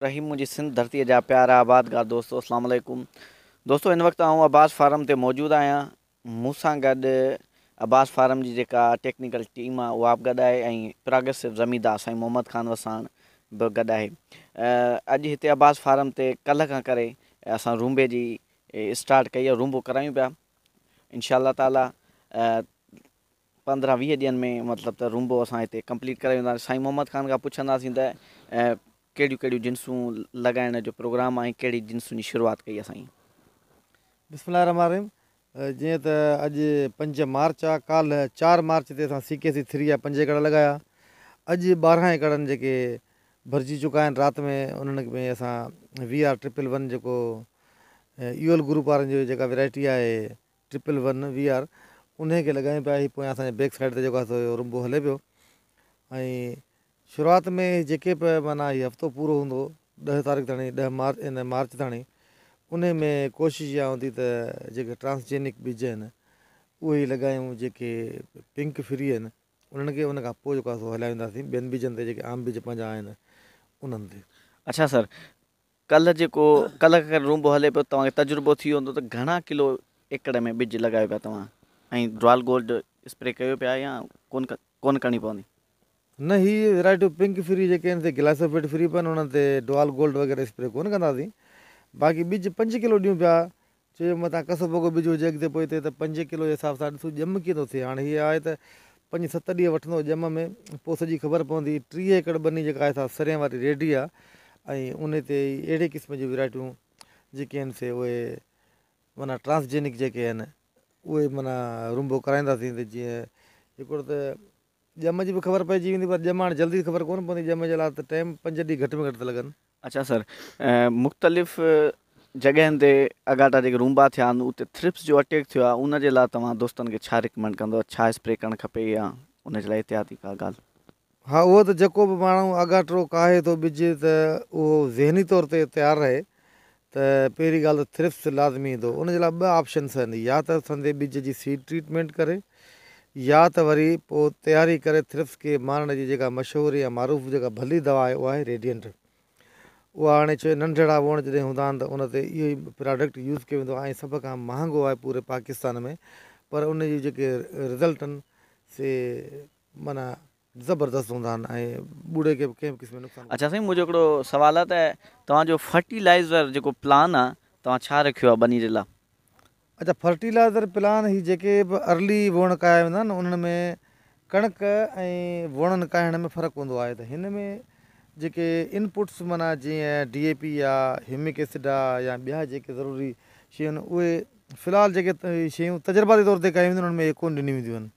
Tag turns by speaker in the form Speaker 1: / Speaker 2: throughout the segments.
Speaker 1: رحيم منهنجي سنڌ ڌرتيء جا پيارا آبادگار دوستو اسلام عليڪم دوستو هن وقت آئون عباس فارم تي موجود آهيان مون سان گڏ عباس فارم جي جيڪا ٽيڪنيڪل ٽيم آهي اها به گڏ آهي ۽ پراگريسو زميندار سائين محمد خان وساڻ به گڏ آهي اڄ هتي عباس فارم تي ڪلهه کان ڪري اسان رونبي جي اسٽارٽ ڪئي آهي رونبو ڪرايون پيا انشاء الله تعالي 15 20 ڏينهن ۾ مطلب ته رونبو اسان هتي ڪمپليٽ ڪري وينداسين سائين محمد خان کان پڇنداسين ته ڪهڙيون ڪهڙيون جنسون لڳائڻ جو پروگرام آهي ڪهڙي جنسن جي شروعات ڪئي آهي سائين.
Speaker 2: بسم الله الرحمٰن الرحيم جيئن ته اڄ 5 مارچ آ ڪالهه 4 مارچ تي اسان سي ڪي سي ٿري جا 5 ايڪڙ لڳايا اڄ 12 ايڪڙن جيڪي ڀرجي چڪا آهن رات ۾ انهن ۾ اسان وي آر ٽرپل ون جيڪو ايول گروپ وارن جو جيڪا ويرائٽي آهي ٽرپل ون وي آر انهي کي لڳايون پيا هي پويان اسان جي بيڪ سائيڊ تي جيڪو آهي سو رنبو هلي پيو ۽ شروعات ۾ جيڪي به معنيٰ هي هفتو پورو هوندو 10 تاريخ تاڻي 10 مارچ ان مارچ تاڻي انهي ۾ ڪوشش اها هوندي ته جيڪي ٽرانسجينڪ ٻج آهن اهي ئي لڳايون جيڪي پنڪ فري آهن انهن کي ان کان پوء جيڪو آهي سو هليا وينداسين ٻين ٻجن تي جيڪي عام ٻج پنهنجا آهن انهن تي.
Speaker 1: اڇا سر ڪلهه جيڪو ڪلهه کان رونبو هلي پيو توهان کي تجربو ٿي ويو هوندو ته گهڻا ڪلو ايڪڙ ۾ ٻج لڳايو پيا توهان ۽ ڊوال گولڊ اسپري ڪيو پيا يا ڪون ڪون ڪرڻي پوندي.
Speaker 2: نه هي ورائٽيون پنڪ فري جيڪي آهن سي گلائسوفيٽ فري به آهن انهن تي ڊوال گولڊ وغيره اسپري ڪون ڪنداسين باقي ٻج 5 ڪلو ڏيون پيا ڇو جو متان ڪسو بگو ٻج هجي اڳتي پوئتي ته 5 ڪلو جي حساب سان ڏسون ڄم ڪيئن ٿو ٿئي. هاڻي هيء آهي ته پنج ست ڏينهن وٺندو ڄم ۾ پوء سڄي خبر پوندي. 30 ايڪڙ ٻني جيڪا آهي سا سرين واري ريڊي آهي ۽ انهي تي ئي اهڙي قسم جون ورائٽيون جيڪي آهن سي اهي معنيٰ ٽرانسجينڪ جيڪي آهن اهي معنيٰ رنبو ڪرائينداسين ته جيئن هڪڙو ته ڄم جي به خبر پئجي ويندي پر ڄم هاڻي جلدي خبر ڪونه پوندي ڄم جي لاء ته ٽائيم 5 ڏينهن گهٽ ۾ گهٽ ته لڳن.
Speaker 1: اڇا سر مختلف جڳهين تي اڳاٽا جيڪي رونبا ٿيا آهن اتي ٿرپس جو اٽيڪ ٿيو آهي ان جي لاء توهان دوستن کي ڇا ريڪمينڊ ڪندو ڇا اسپري ڪرڻ کپي يا ان جي لاء احتياطي ڪا ڳالهه.
Speaker 2: ها اهو ته جيڪو به ماڻهو اڳاٽو ڪاهي ٿو ٻج ته اهو ذهني طور تي تيار رهي ته پهرين ڳالهه ته ٿرپس لازمي ايندو ان جي لاء ٻه آپشنس آهن يا ته سندي ٻج جي سيڊ ٽريٽمينٽ ڪري يا ته وري پوء تياري ڪري ٿرپس کي مارڻ جي جيڪا مشهور يا معروف جيڪا ڀلي دوا آهي اها آهي ريڊينٽ اها هاڻي ڇو ننڍڙا ووڻ جڏهن هوندا آهن ته ان تي اهو ئي پراڊڪٽ يوز ڪيو ويندو آهي ۽ سڀ کان مهانگو آهي پوري پاڪستان ۾ پر ان جي جيڪي رزلٽ آهن سي معنيٰ زبردست هوندا آهن ۽ ٻوڙي کي به ڪنهن به قسم جو نقصان
Speaker 1: اڇا سائين منهنجو هڪڙو سوال آهي ته توهان جو فرٽيلائزر جيڪو پلان آهي توهان ڇا رکيو آهي ٻني جي لاء.
Speaker 2: اڇا فرٽيلائزر پلان هي جيڪي به ارلي ووڻ ڪاهيا ويندا آهن انهن ۾ ڪڻڪ ۽ ووڻن ڪاهڻ ۾ فرق هوندو آهي ته هن ۾ جيڪي انپوٽس معنيٰ جيئن ڊي اي پي آ هيومڪ ايسڊ آ يا ٻيا جيڪي ضروري شيون آهن اهي في الحال جيڪي شيون تجرباتي طور تي ڪيون وينديون آهن انهن ۾ اهي ڪونه ڏنيون وينديون آهن.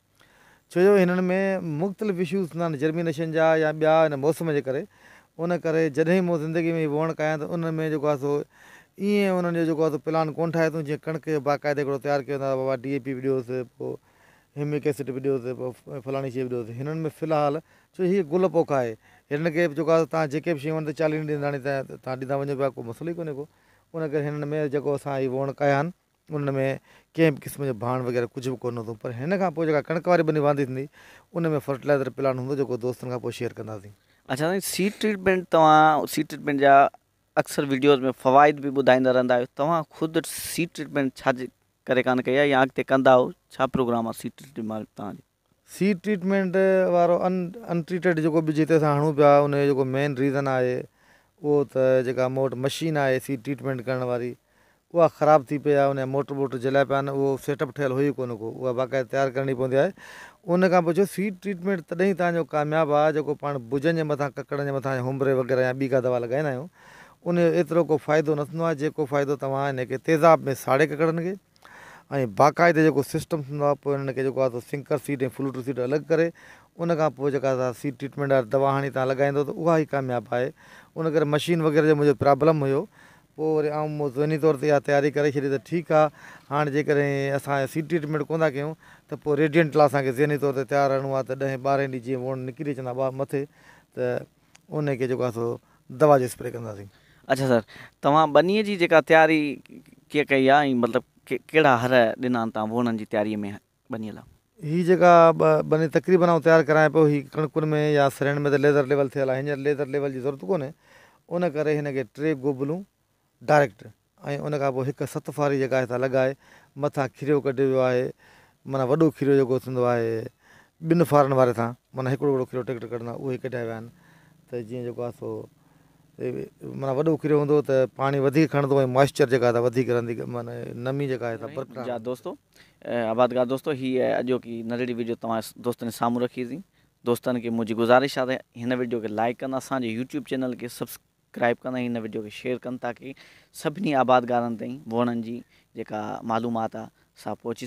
Speaker 2: ڇو جو هنن ۾ مختلف اشوز ٿيندا آهن جرمينيشن جا يا ٻيا هن موسم جي ڪري ان ڪري جڏهن مون زندگي ۾ هي ووڻ ڪيا ته انهن ۾ جيڪو آهي سو ائين انهن جو جيڪو آهي سو پلان ڪونه ٺاهيو اٿئون جيئن ڪڻڪ جو باقاعده هڪڙو تيار ڪيو ويندو آهي بابا ڊي اي پي به ڏيوس پوء هيومڪ ايسڊ به ڏيوس پوء فلاڻي شيء به ڏيوس هنن ۾ في الحال ڇو هي گل پوک آهي هنن کي جيڪو آهي تان جيڪي به شيون آهن ته 40 ڏينهن تاڻي تان ڏيندا وڃو پيا ڪو مسئلو ئي ڪونهي ڪو ان ڪري هنن ۾ جيڪو اسان هي ووڻ ڪيا آهن ان ۾ ڪنهن به قسم جو ڀاڻ وغيره ڪجهه به ڪونه هوندو پر هن کان پوء جيڪا ڪڻڪ واري ٻني واندي ٿيندي ان ۾ فرٽيلائزر پلان هوندو جيڪو دوستن کان پوء شيئر ڪنداسين.
Speaker 1: اڇا سائين سيڊ ٽريٽمينٽ توهان سيڊ ٽريٽمينٽ جا اڪثر ويڊيوز ۾ فوائد به ٻڌائيندا رهندا آهيو توهان خود سيڊ ٽريٽمينٽ ڇا جي ڪري ڪانه ڪئي آهي يا اڳتي ڪندا آهيو ڇا پروگرام آهي سيڊ ٽريٽمينٽ توهان جو.
Speaker 2: سيڊ ٽريٽمينٽ وارو ان انٽريٽيڊ جيڪو ٻج هتي اسان هڻون پيا ان جو جيڪو مين ريزن آهي اهو ته جيڪا مون وٽ مشين آهي سيڊ ٽريٽمينٽ ڪرڻ واري اها خراب ٿي پئي آهي ان جا موٽر ٻوٽر جليا پيا آهن اهو سيٽ اپ ٺهيل هو ئي ڪونه ڪو اها باقاعده تيار ڪرڻي پوندي آهي ان کان پوء ڇو سيڊ ٽريٽمينٽ تڏهن ئي تان جو ڪامياب آهي جيڪو پاڻ بجن جي مٿان ڪڪڙن جي مٿان هومري وغيره يا ٻي ڪا دوا لڳائيندا آهيون ان جو ايترو ڪو فائدو نه ٿيندو آهي جيڪو فائدو توهان ان کي تيزاب ۾ ساڙي ڪڪڙن کي ۽ باقاعدي جيڪو سسٽم ٿيندو آهي پوء انهن کي جيڪو آهي سو سنڪر سيڊ ۽ فلوٽر سيڊ الڳ ڪري ان کان پوء جيڪا سا سيڊ ٽريٽمينٽ واري دوا هڻي تان لڳائيندو ته اها ئي ڪامياب آهي ان ڪري مشين وغيره جو منهنجو پرابلم هيو پوء وري آئون مون ذهني طور تي اها تياري ڪري ڇڏي ته ٺيڪ آهي هاڻ جيڪڏهن اسان سيڊ ٽريٽمينٽ ڪونه ٿا ڪيون ته پوء ريڊينٽ لاء اسان کي ذهني طور تي تيار رهڻو آهي ته ڏهين ٻارهين ڏينهن جيئن ووڻ نڪري اچندا ٻاهر مٿي ته انهي کي جيڪو آهي سو دوا جو اسپري ڪنداسين.
Speaker 1: اڇا سر توهان ٻنيء جي جيڪا تياري ڪيئن ڪئي آهي ۽ مطلب ڪهڙا هر ڏنا آهن توهان ووڻن جي تياريء ۾ ٻنيء لاء؟
Speaker 2: هي جيڪا ٻني تقريبن آئون تيار ڪرايان پيو هي ڪڻڪن ۾ يا سرهن ۾ ته ليزر ليول ٿيل آهي هينئر ليزر ليول جي ضرورت ڪونهي ان ڪري هن کي ٽي گوبلون ڊائريڪٽ ۽ ان کان پوء هڪ ست ڦاري جيڪا آهي سا لڳائي مٿان کريو ڪڍيو ويو آهي معنيٰ وڏو کريو جيڪو ٿيندو آهي ٻن ڦارن واري سان معنيٰ هڪڙو هڪڙو کريو ٽريڪٽر ڪڍندا اهي ڪڍيا ويا آهن ته جيئن جيڪو آهي سو معنيٰ وڏو کريو هوندو ته پاڻي وڌيڪ کڻندو ۽ موائسچر جيڪا آهي وڌيڪ رهندي معنيٰ نمي جيڪا آهي سا برقرار
Speaker 1: جا دوستو آبادگار دوستو هي اڄوڪي ننڍڙي وڊيو توهان دوستن جي سامهون رکي سين دوستن کي منهنجي گذارش آهي ته هن وڊيو کي لائڪ ڪن اسان جي يوٽيوب چينل کي سبسڪرائب ڪن ۽ هن وڊيو کي شيئر ڪن تاڪي سڀني آبادگارن تائين ووڻن جي جيڪا معلومات آهي سا پهچي.